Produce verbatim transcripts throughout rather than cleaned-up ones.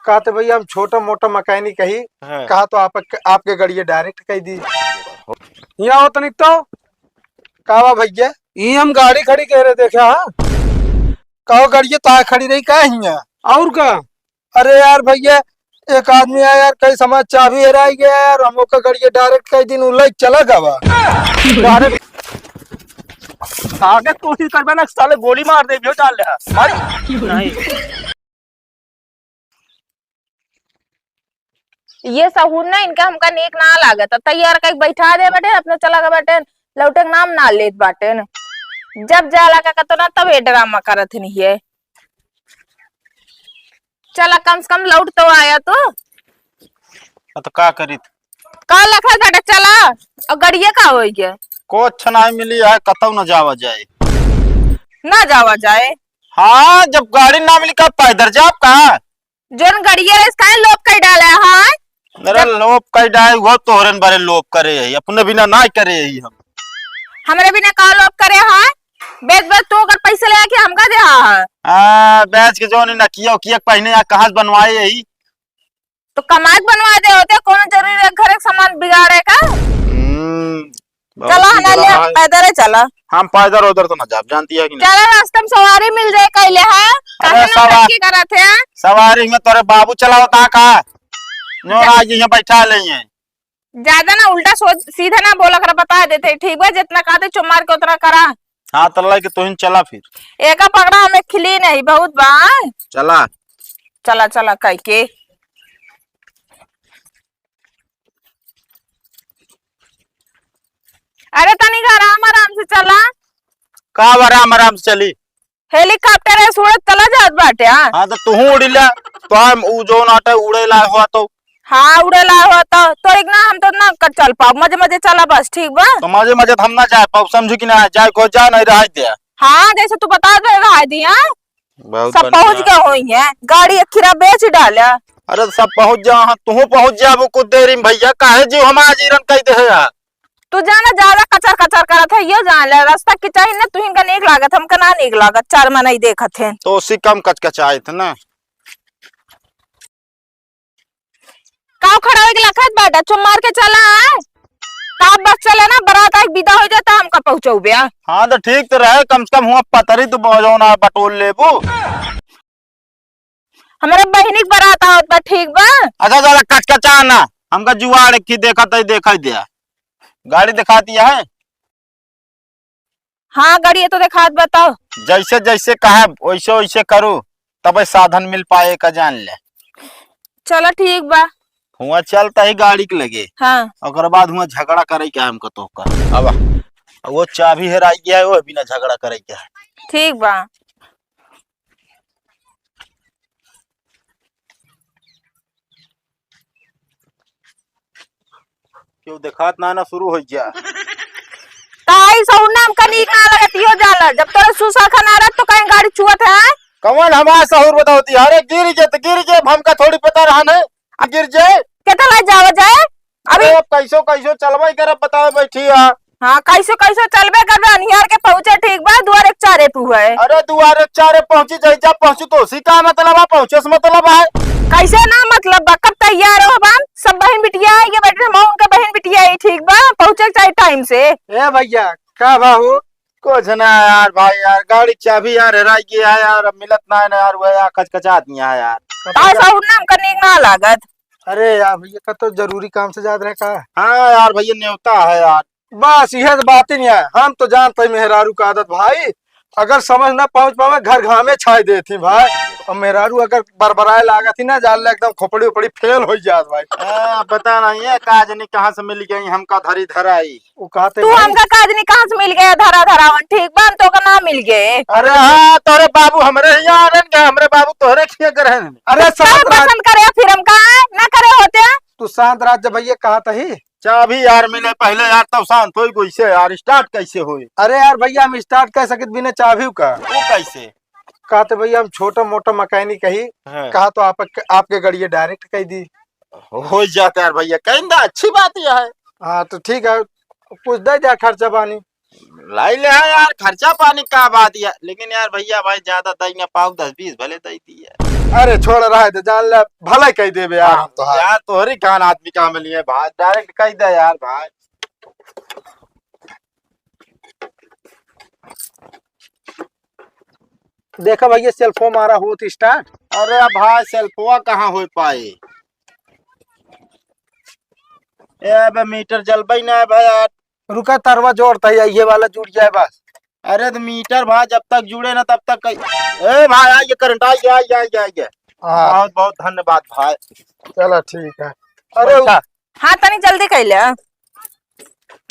कहते भैया हम छोटा मोटा मैकेनिक ही। हाँ। कहा तो आप, आपके गड़िया डायरेक्ट कह दी। यहाँ हो तनिक तो। का बा भैया? ई हम गाड़ी खड़ी कह रहे, देखा, हाँ? कहो गड़िया तो खड़ी रही का हिया? और का? अरे यार भैया, एक आदमी आया यार, कई समय चाबी हेराई गया यार, हम ओकर गड़िया डायरेक्ट कह दिन, उ लइके चला गवा। अरे, आगे कोशिश करबे ना, साले गोली मार देबे, डाल ले। मारी। नहीं। ये सहूर ना इनका हमका नीक ना लागत। अब तैयार कई बैठा दे बाटे, अपने चला गए बाटे, लौटे के नाम ना लेत बाटे। जब जाला का कतो ना, तब ये ड्रामा करत नहीं है। चला, कम से कम लौट तो आया तू। हाँ, तो का करी? का लखत बाटे, चला। और गड़िया का होई गया? कुछ ना मिली है, कतौ ना जावा जाए। ना जावा जाए? हाँ, जब गाड़ी ना मिली, का पैदल जाब का? जोन गड़िया रहे, काहे लोप कर डाला है? अरे जब लोप कर डाले, वो तोहरन बारे लोप करे है, अपने बिना ना करे है हम। हमरे बिना का लोप करे है? बेच बेच तू ओकर पैसे ले आके हमका दे है। हाँ, बेच के जोन नकिया उकिया पहने या कहाँ से बनवाए यही? तो कमाए के बनवा दे होते, कोनो जरूरी रहे घर के सामान बिगाड़े का? हम्म, बहुत चला ही ना बड़ा ले, है। पैदल ही चला। हम पैदल उधर तो ना जाब, जानती है कि नहीं? चला, रास्ता में सवारी मिल जाए कहले है, अरे काहे ना सवा-, तरक्की करत है? सवारी में तोरे बाबू चलावता का? जो जा- आज यहाँ बैठा ले हैं। ज्यादा ना उल्टा सोच, सीधा ना बोला कर, बता देते, ठीक बा? जितना कहते चुप मार के उतना करा। हाँ, तो लेके तोहिन चला फिर। एका पकड़ा हमें खिली नहीं, बहुत बा। चला। चला, चला, कह के। अरे, तनिक आराम, आराम से चला। का आराम, आराम से चली? हेलीकॉप्टर है, उड़त चला जात बाटे, हाँ? हाँ, तो तू उड़ी ला, तो हम उ जोन आटे उड़े ला हुआ तो। हाँ, उड़े ला हुआ तो। तोरे ना, हम तो ना कर चल पाओ, मजे मजे चला बस, ठीक बा? तो मजे मजे तो हम ना जाए पाओ, समझू कि ना? जाए को जा नहीं रहा दे। हाँ, जैसे तू बता दे रहा दी, हाँ? बहुत सब बढ़िया। पहुँच गए होई हैं, गाड़ी अखिरा बेच डाला। अरे सब पहुँच जा, हाँ, तू पहुँच जाबू कुछ देरी में भैया, काहे जीव हमारा जीरन कह दे है यार? तू जाना ज्यादा कचर कचर करत है, यो जान ले, रास्ता की चाहिए ना, तुहिन का नीक लागत, हमका ना नीक लागत, चार मनई देखत हैं। तो उसी कम कचकचाए थे ना। काव खड़ा होइके लखत बाटा, चुप मार के चला, हाँ? का बस चले ना, बारात आइके विदा हो जाता, हमका पहुँचौबे, हाँ? हाँ, तो ठीक तो रहे, कम से कम हुआ पतरी तो बजौना बटोर लेबू। हमरे बहिनी के बारात आवत बा, ठीक बा? अच्छा, ज्यादा कचकचा ना, हमका जुआड़ की देखत है, देखा दिया। गाड़ी दिखाती है। हाँ, गाड़ी ये तो देखात बा, तो। जैसे जैसे कहा, वैसे वैसे करू, तबे साधन मिल पाए का जान ले। चलो, ठीक बा। हुआ चलता ही गाड़ी के लगे। हाँ। ओकर बाद हुआ झगड़ा करे के हमको तो का। अब वो चाबी हेराई गया है, वो बिना झगड़ा करे के है। ठीक बा। क्यों देखात ना, ना शुरू हो गया। ताई सहूर ना हमका नीक ना लगत, यो जाला। जब तोरे सुसाखा ना रहत तो कहीं गाड़ी चुअत है? कौन हमार सहूर बतावती? अरे गिर जे तो गिर जे, हमका थोड़ी पता रहन है। आ गिर जे। केतना ला जावा जाए? अभी अरे अब कैसो कैसो चलबे करब, बतावे बैठी है। हाँ, कैसो कैसो चलबे करबे, अनिहार के पहुँचे ठीक बा, दुआरे के चारे पे हुए। अरे दुआरे के चारे पहुँची जाई, जब पहुँची तो उसी का मतलब है, पहुँचे से मतलब है। कैसे ना मतलब बा, कब तैयार हो हम? सब बहिन बिटिया आई के बैठे, हम उनके बहिन बिटिया आई, ठीक बा, पहुँचे के चाही टाइम से। ए भैया, का बा हो? कुछ ना यार भाई, यार गाड़ी चाबी यार हेराई गई है यार, अब मिलत ना है ना यार, वह यार कचकचात नहीं है यार। का सहूर ना हमका नीक ना लागत। अरे यार भैया, का तो जरूरी काम से जात रहे का? हाँ यार भैया, नेवता है यार। बस इहे तो बात ही नहीं है। हम तो जानते हैं मेहरारू का आदत भाई, अगर समय ना पहुँच पावे, घर घामे छाई देती भाई। और मेहरारू अगर बरबराए लागत ही ना, जान ले एकदम खोपड़ी उपड़ी फेल हो जात भाई। आ, पता नहीं है का जानी कहाँ से मिल गई हमका धरी धराई। वो कहते तू भाई हमका का जानी कहाँ से मिल गया धरा धरावन, ठीक बा, हम तो का ना मिल गए। अरे हाँ, तोरे बाबू हमरे यहाँ आ रहे हैं, हमरे बाबू तोहरे खिया कर हैं। अरे काहे शांत राज। पसंद करे फिर हमका, ना करे होते? तू शांत राज, जब भैया कहा तही। चाबी यार मिले पहले यार, तब शांत होई कैसे यार, स्टार्ट कैसे होई? अरे यार भैया, हम स्टार्ट कर सकित बिना चाबी का। वो कैसे? कहते भैया हम छोटा मोटा मैकेनिक ही। हाँ। कहा तो आप, आपके गड़िया डायरेक्ट कह दी। हो जाता यार भैया, कहीं ना अच्छी बात यह है। हाँ तो ठीक है, कुछ दे दिया खर्चा पानी। लाई ले है यार, खर्चा पानी का बात है, लेकिन यार भैया भाई ज्यादा दई ना पाओ, दस बीस भले दई दी है। अरे छोड़, रहे दे, जान ले, भले कह देबे यार हम तोहार। यार तोहरी कान आदमी का मिली है भाई, direct कह दे यार भाई। देखा भैया, सेल्फो मारा होत start। अरे भाई, सेल्फवा कहाँ हो पाई? ए बे, मीटर जलबई ना है भाई यार। रुका, तरवा जोड़ता है, ये वाला जुड़ जाए बस। अरे तो मीटर भाई जब तक जुड़े ना तब तक कई-, ए भाई, आ ये करंट, आ ये, आ ये, आ ये, आ ये। हाँ। बहुत बहुत धन्यवाद भाई। चला ठीक है। अरे बैठा। हाँ, तनी जल्दी कइले।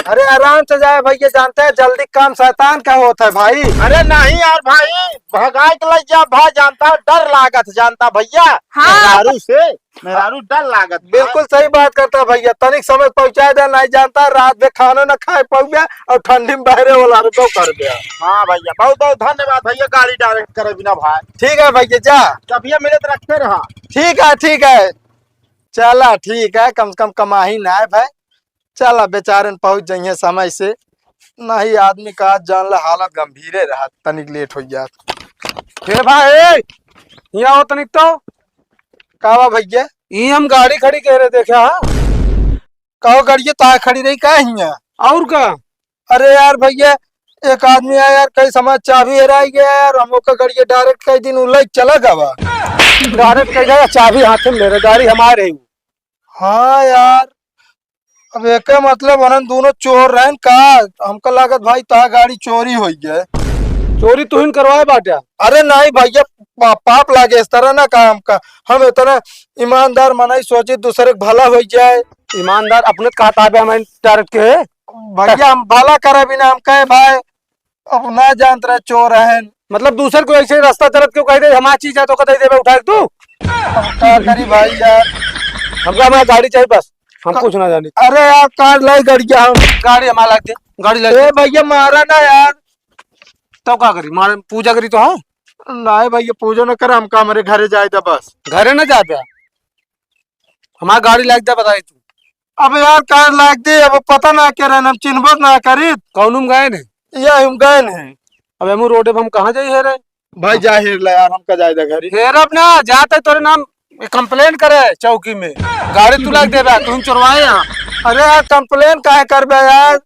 अरे आराम से जाए भैया, जानते हैं जल्दी काम शैतान का होता है भाई। अरे नहीं यार भाई, भगाए के लग जा भाई, जानता है डर लागत, जानता भैया। हाँ। मेहरारू से, मेहरारू डर लागत भाई। बिल्कुल सही बात करता भैया, तनिक समय पहुँचाए दे, नहीं जानता रात में खाना ना खाए पाउबे और ठंडी में बहरे वाला रे दो कर दे। हाँ भैया, बहुत बहुत धन्यवाद भैया, गाड़ी direct करे बिना भाई। ठीक है भैया, जा। जब ये मिले तो रखते रहा। ठीक है, ठीक है, चला ठीक है, कम से कम कमाही ना है भाई। चला, बेचारन पहुँच जइहें समय से। नहीं, आदमी का आज जान ला हालत गंभीरे रहत, तनिक लेट होइ जात। हे भाई, ए, हियाँ आओ तनिक तो। का बा भैया? ई हम गाड़ी खड़ी कह रहे, देखा हा? कहो गाड़िया ता खड़ी रही का हियाँ? और का? अरे यार भैया, एक आदमी आया यार, कई समय चाबी हेराई गया यार, हम ओकर गाड़िया direct कई दिन उलझ चला गवा। Direct कई गया, चाबी हाथ में ले रहे, गाड़ी हमारे ही। हाँ यार, अब एके मतलब उन्हन दोनों चोर रहन का? हमका लागत भाई ता गाड़ी चोरी होइ गए। चोरी तुहिन करवाए बाट्या? अरे नहीं भैया, पा-, पाप लागे इस तरह ना काम का। हम इतना ईमानदार मनई सोची दूसरे के भला होइ जाए। ईमानदार अपने त कहत आबे हम direct के। भैया हम भला करे बिना हम कहे भाई, अब ना जानत रहे चोर हन। मतलब दूसर कोई ऐसे रास्ता चलत केहू कह दे हमार चीज है तो कह दे देबे उठा के तू। अब का करी भाई यार? हमका हमार गाड़ी चाहिए बस, हम का-, कुछ ना जानी। अरे यार कार लाई गड़िया हम। गाड़ी हमार लाग दे, गाड़ी लाग ए दे। भैया मारा ना यार। तो का करी? मार पूजा करी तो हाँ। नहीं भैया पूजा ना करे, हमका हमरे घरे जाए दे बस। घरे ना जाबे? हमार गाड़ी लाग दे बताई तू। अब यार कार लाग दे, अब पता ना के रहन, हम चिन्हबो ना करी। कौन हम गए ने? ये हम गए ने। अब हम रोड पे हम कहाँ जाई हेरे? भाई जा हेर ले यार, हमका जाए दे घरे। हेरब ना, जाते तोरे नाम complain करे चौकी में। गाड़ी तू लाग देबे, तू चोरवाए यहाँ। अरे यार complain काहे करबे यार?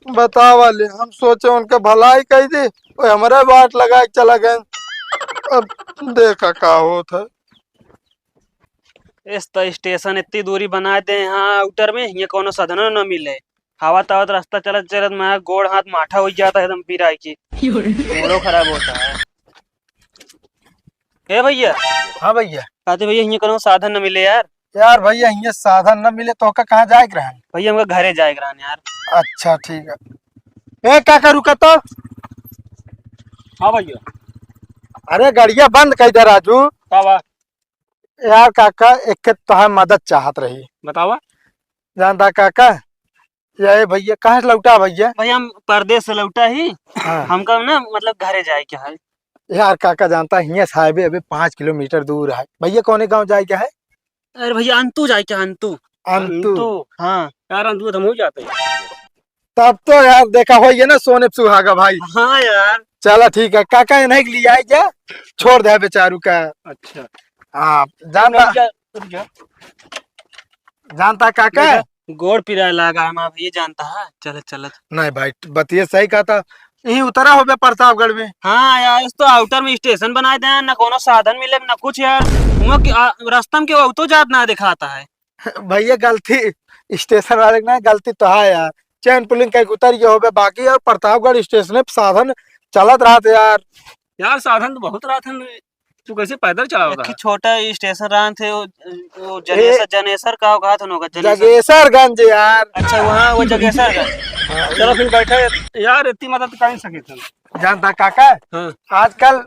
बतावा ले, हम सोचे उनके भलाई कह दे, वो हमारा बाट लगा के चला गए। अब देखा का होत है। इस तो स्टेशन इतनी दूरी बनाए दे हैं, हाँ, आउटर में, हियाँ कौनो साधनो न मिले। हवा तावत रास्ता चलत चलत मैं गोड़ हाथ माठा हो जाता है एकदम पिराई की। मूडो खराब होता है। ए भैया। हाँ भैया। कहते भैया, हियाँ कौनो साधन न मिले यार। यार भैया, हियाँ साधन न मिले तो का कहाँ जाए के रहन? भैया, हमका घरे जाए के रहन यार। अच्छा, ठीक है। ए काका, रुका तो। हाँ भैया। अरे, गड़िया बंद कर दे राजू। का बा? यार काका, एक के तोहार मदद चाहत रही। बतावा। जानता काका, ये भैया कहाँ से लौटा भैया? भैया, हम परदेस से लौटा ही। हाँ। हमका ना, मतलब, घरे जाए के है। यार काका जानता, हियाँ से highway अबे पाँच किलोमीटर दूर है। भैया, कौने गाँव जाए के है? अरे भैया, अंतु जाए के है, अंतु। अंतु? अंतु। हाँ। यार, अंतु तो हम हो जाते हैं। तब तो यार देखा होइए ना, सोने पे सुहागा भाई। हाँ यार। चला ठीक है, काका इन्हें के लिए आई जा, छोड़ दे बेचारू का। अच्छा। हाँ, जानता, रुक जा, रुक जा। जानता काका? नहीं, गोड़ पिराए लागा हमार भैया, जानता है, चलत चलत। नहीं भाई, बतिये सही कहता, यहीं उतरा होबे प्रतापगढ़ में। हाँ यार, इस तो आउटर में स्टेशन बनाए दे, ना कोनो साधन मिले, ना कुछ यार। हुआं के, आ, रास्ता में केहू तो जात ना दिखाता है। भैया गलती स्टेशन वाले की ना, गलती तो है यार, चैन पुलिंग कहीं उतर गया होबे, बाकी यार प्रतापगढ़ स्टेशन पे साधन चलत रहत यार। यार साधन तो बहुत रहत है, तू कैसे पैदल चलावत एक है? छोटा स्टेशन रहन थे, वो, वो ए, जनेसर, जनेसर का कहा था उनका, जनेसर? जगेसरगंज यार। अच्छा, वहाँ वो जगेसरगंज। हाँ। चलो फिर बैठे। यार इतनी मदद कर ही सके थे। जानता काका, हाँ। आजकल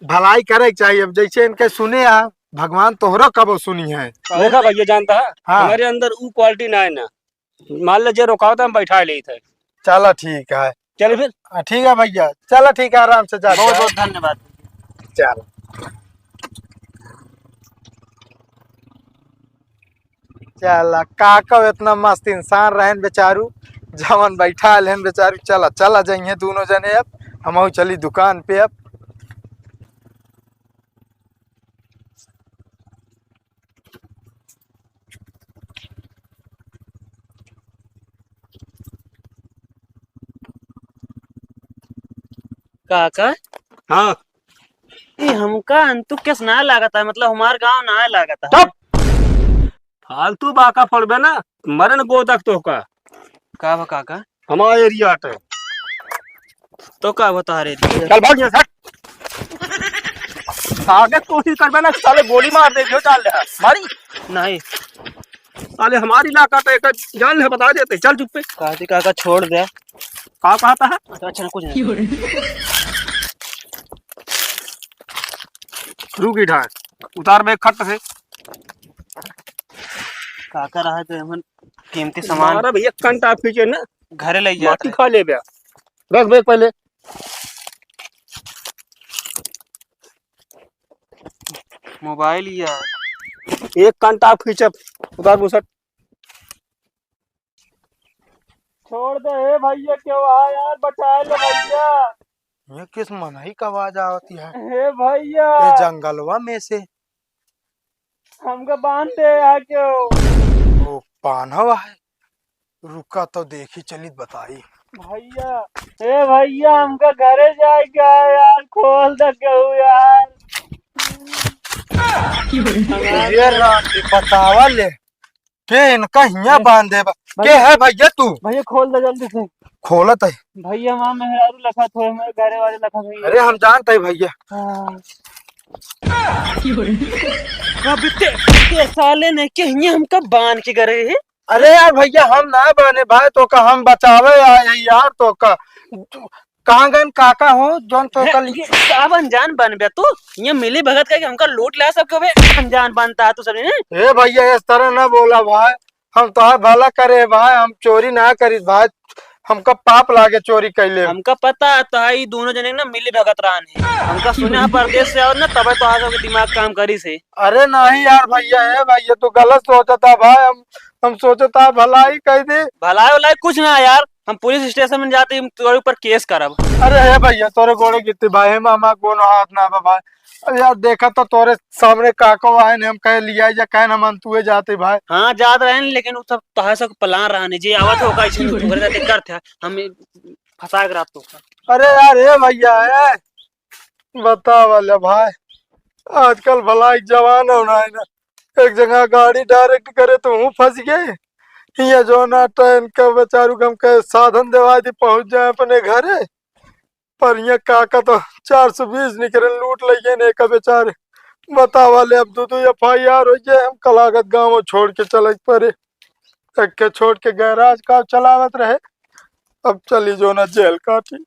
भलाई करे के चाहिए। अब जैसे इनके सुने आ, भगवान तोहरा कबो सुनी है। देखा भैया, जानता है, हाँ। हमारे अंदर वो quality ना है ना। मान ले जे रोकावत है, हम बैठा लेत है। चला ठीक है। चलिए फिर। हाँ, ठीक है भैया, चला ठीक है, आराम से जा। बहुत बहुत धन्यवाद। चल। चला, काका इतना मस्त इंसान रहन बेचारू, जवन बैठा लेन बेचारू। चला, चला जाइए दोनों जने, अब हम चली दुकान पे। अब काका? हाँ। ई हमका अंतु केस ना लागत है, मतलब हमार गाँव ना लागत है। चुप! फालतू बाका पड़बे ना, मरन गोदक तोहका। का बा काका? हमार एरिया हटे। तो का बता रहे थे? चल भाग यहाँ से, हट। आगे कोशिश करबे ना, साले गोली मार दे, जो डाल ले। मारी? नहीं। साले हमार इलाका तो एक जान ले, बता देते, चल चुप पे। कहती काका छोड़ दे। का कहता है? अच्छा, अच्छा, कुछ नहीं। रुक इधर, उतार बे खट से। काका रहा तो एमन कीमती सामान मारा भैया, कंटा पीछे ना। घरे ले जात माटी रहे। खा ले बे। रख बैग पहले। मोबाइल या एक कंटा पीछे उतार बुसट। छोड़ दे, हे भैया, क्यों आ यार, बचा ले भैया। ये किस मनई का आवाज आवती है? हे भैया। ये जंगलवा में से। हमका बांध दे यहाँ क्यों? वो पानव है, रुका तो देखी चलित बताई। भैया, हे भैया, हमका घरे जाए का है यार, खोल दे केहू यार। ये राम जी, बतावा ले। के इनका हियाँ बांधे बा? के है भैया तू? भैया खोल दे जल्दी से। खोलत है। भैया, हमार मेहरारू लखत होए, हमारे घरे वाले लखत होए। अरे हम जानत है भैया। हाँ। कब ते, ते साले ने के हियाँ हमका बांध के गए है? अरे यार भैया, हम ना बाने भाई, तोका हम बचावे आए हैं यार, तोका कहाँ गन काका हो, जौन तो हे, कल ये सब अनजान बन बे तू? ये मिली भगत का कि हमका लूट ले सबके बे, अनजान बनता है तू सब, हैं? ए भैया, इस तरह ना बोला भाई, हम तोहार भला करे भाई, हम चोरी ना करी भाई, हमका पाप लागे चोरी कैले। हमका पता है तो है, ई दोनों जने ना मिली भगत रहन है। हमका सुने है परदेश से और ना तबे तोहार सबके दिमाग काम करी से। अरे नहीं यार भैया, ए भैया, तू गलत सोचता भाई, हम हम सोचता भलाई कह दे। भलाई वलाई कुछ ना यार, हम पुलिस स्टेशन में जाते ही तोरे ऊपर केस करब। अरे हे भैया, तोरे गोड़े गिरती भाई, हे मामा कोनो हाथ ना बा भाई। अरे यार, देखा तो तोरे सामने काको आए ने, हम कहे लिया जा, कहे ना मन तुए जाते भाई। हाँ, जात रहे हैं, लेकिन वो सब तोहार सब प्लान रहा नहीं, जे आवत होगा ऐसे में तोहरे साथे करत है, हम फंसा के रात को। अरे यार, हे भैया, हे, बतावा ले भाई, आजकल भला एक जवान हो ना, है ना, एक जगह गाड़ी डायरेक्ट करे तो हूँ फंस गए। हियाँ जो ना ट्रेन का बेचारू के हमके साधन देवा दी, पहुँच जाए अपने घरे, पर हियाँ काका तो चार सौ बीस निकरे लूट लइए ने का बेचारे। बतावा ले, अब दू दू एफ आई आर हो जाए, हम कलागत गाँव छोड़ के चले पड़े। एक के छोड़ के गैराज का चलावत रहे, अब चली जो ना जेल काटी।